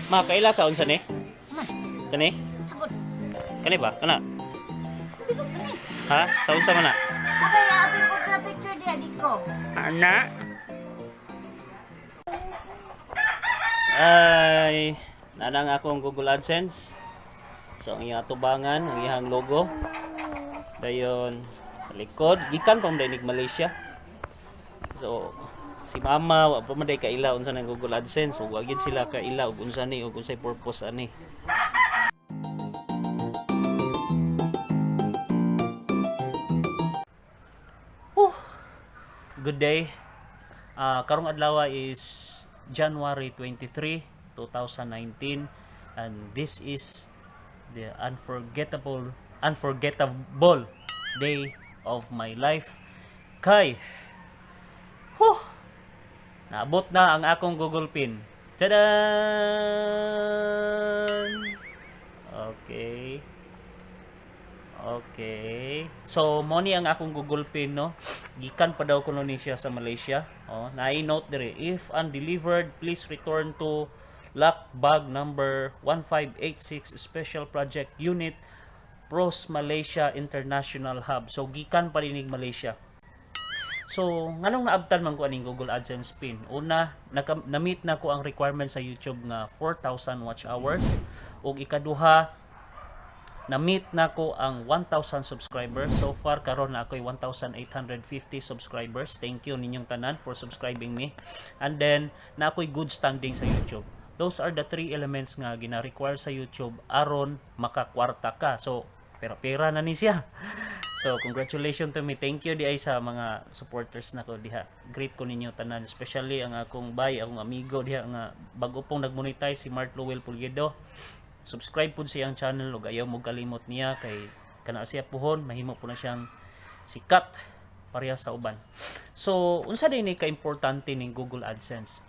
Ma, kaila ka unsa ni? Ma, Kani? Sagot. Kani ba? Kana? Hindi ko kani. Ha? Sa unsa man na? Okay, abi ko ka picture diya di ko. Ana. Ay, nanang akong Google AdSense. So ang iyang atubangan, ang iyang logo. Dayon sa likod, gikan pa man day nig Malaysia. So si mama wa pa man day kaila unsa nang Google AdSense, so wa gyud sila kaila og unsa ni ug unsay purpose ani. Whew. Good day. Karong adlaw is January 23, 2019, and this is the unforgettable unforgettable day of my life kay, whew, naabot na ang akong Google PIN. Tada! Okay. Okay. So, mo ni ang akong Google PIN, no? Gikan pa daw kuno ni siya sa Malaysia. Oh, naay note dire, "If undelivered, please return to lock bag number 1586, Special Project Unit, Pros Malaysia International Hub." So, gikan pa rin Malaysia. So, nganong naabtan man ko aning Google AdSense PIN? Una, na-meet na ko ang requirement sa YouTube nga 4,000 watch hours. Ug ikaduha, na-meet na ko ang 1,000 subscribers. So far, karon na ako'y 1,850 subscribers. Thank you ninyong tanan for subscribing me. And then, na ako'y good standing sa YouTube. Those are the three elements nga gina-require sa YouTube aron makakwarta ka. So, pera-pera na ni siya. So, congratulations to me. Thank you diay sa mga supporters nako diha. Greet ko ninyo tanan, especially ang akong bay, akong amigo diha nga bago pong nag-monetize, si Mark Lowell Pulyedo. Subscribe pud sa iyang channel ug ayaw mo kalimot niya kay kana siya puhon mahimo po na siyang sikat pareha sa uban. So, unsa din ni ka-importante ning Google AdSense?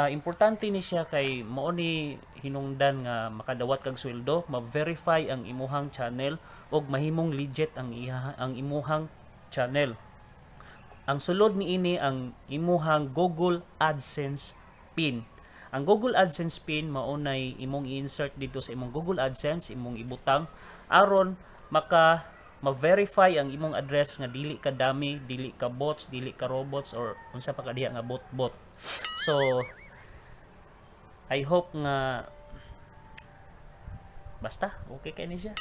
Importante ni siya kay mao ni hinungdan nga makadawat kag sweldo, ma-verify ang imuhang channel ug mahimong legit ang imuhang channel. Ang sulod niini ang imuhang Google AdSense PIN. Ang Google AdSense PIN mao nay imong i-insert dito sa imong Google AdSense, imong ibutang aron maka ma-verify ang imong address nga dili ka dummy, dili ka bots, dili ka robots or unsa pa ka diha nga bot-bot. So I hope nga basta okay kay ni siya.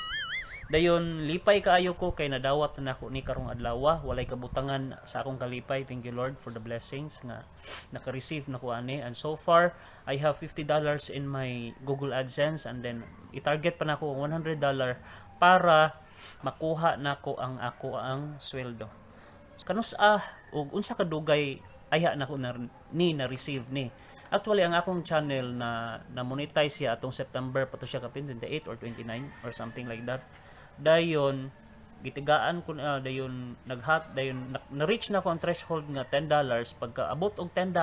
Dayon lipay kaayo ko kay nadawat na nako ni karong adlaw, walay kabutangan sa akong kalipay. Thank you, Lord, for the blessings nga naka-receive na ko ani. And so far I have $50 in my Google AdSense, and then i-target pa nako ang $100 para makuha nako ang ako ang sweldo. Kanus ug unsa ka dugay ayha nako na ni na receive ni? Actually, ang akong channel na na monetize siya atong September pa to siya kapin 28 or 29 or something like that. Dayon gitigaan ko na, dayon naghat, dayon na-reach na ko ang threshold nga $10. Pagka abot og $10,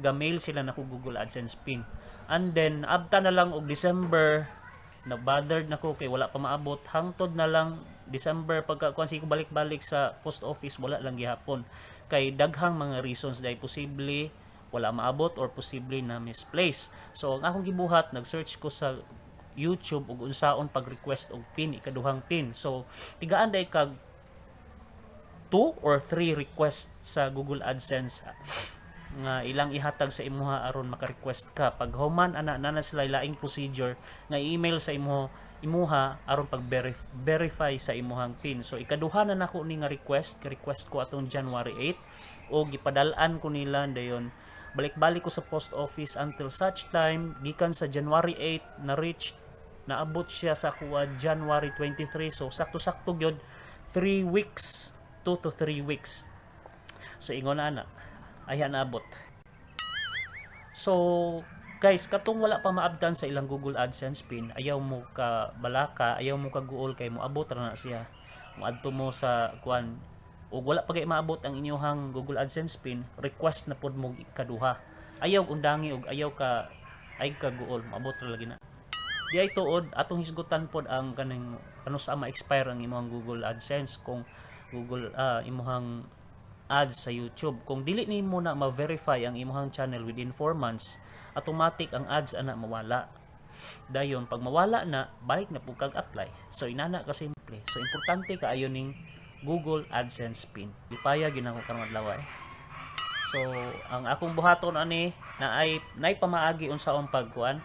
ga mail sila na ko Google AdSense PIN. And then abta na lang og December, na bothered na ko kay wala pa maabot. Hangtod na lang December, pagka kuan ko balik-balik sa post office, wala lang gihapon kay daghang mga reasons dahil posible wala maabot or posible na misplace. So ang akong gibuhat, nag-search ko sa YouTube ug unsaon pag-request og PIN, ikaduhang PIN. So tigaan day kag 2 or 3 request sa Google AdSense nga ilang ihatag sa imuha aron maka-request ka. Pag human ana, na sila laing procedure nga i-email sa imo imuha aron pag verify sa imuhang PIN. So ikaduha na nako ni nga request, request ko atong January 8 o gipadal-an ko nila. Dayon balik-balik ko sa post office until such time gikan sa January 8 na reach, naabot siya sa kuha January 23. So sakto-sakto gyud 3 weeks, 2 to 3 weeks. So ingon na ana ay naabot. So guys, katong wala pa maabtan sa ilang Google AdSense PIN, ayaw mo ka balaka, ayaw mo ka guol kay moabot ra na siya. Moadto mo sa kuan ug wala pa kay maabot ang inyong Google AdSense PIN, request na pod mo kaduha. Ayaw undangi ug ayaw ka ay ka guol, maabot ra lagi na. Di ay tuod, atong hisgutan pod ang kaning ano sa ma-expire ang imong Google AdSense kung Google imuhang ads sa YouTube. Kung dili nimo na ma-verify ang imong channel within 4 months, automatic ang ads ana mawala. Dayon pag mawala na, balik na pud kag apply. So inana ka simple. So importante kaayo ning Google AdSense PIN. Lipaya gyud ako karong adlaw eh. So ang akong buhaton ani na ay nay pamaagi unsaon pagkuan,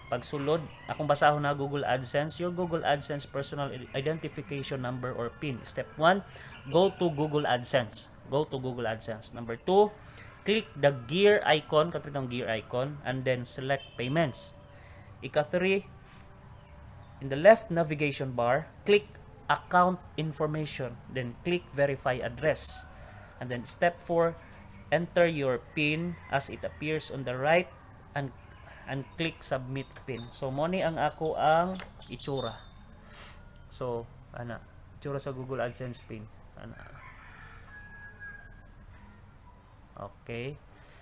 pagsulod. Akong basahon na Google AdSense, your Google AdSense personal identification number or PIN. Step 1, go to Google AdSense. Go to Google AdSense. Number 2, click the gear icon, katong gear icon, and then select payments. Ika 3, in the left navigation bar, click account information, then click verify address. And then step 4, enter your PIN as it appears on the right and click submit PIN. So mo ni ang ako ang itsura. So ana, itsura sa Google AdSense PIN. Ana. Okay.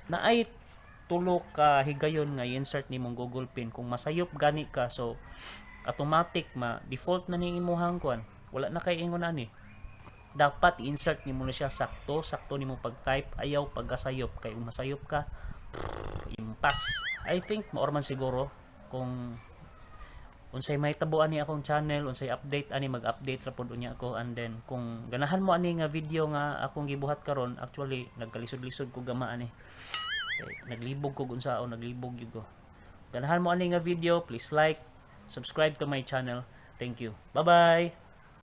Naay tulo ka higayon nga i-insert nimong Google PIN. Kung masayop gani ka, so automatic ma default na ning imuhang kuan. Wala na kay ingon ani. Dapat i-insert nimo na siya sakto, sakto nimo pag-type, ayaw pagkasayop kay kung masayop ka, impas. I think mao man siguro. Kung unsay mahitabo ani akong channel, unsay update ani, mag-update ra pod unya ako. And then kung ganahan mo ani nga video nga akong gibuhat karon, actually nagkalisod-lisod ko gama ani. Okay, naglibog ko unsaon, naglibog gyud ko. Ganahan mo ani nga video, please like, subscribe to my channel. Thank you. Bye-bye.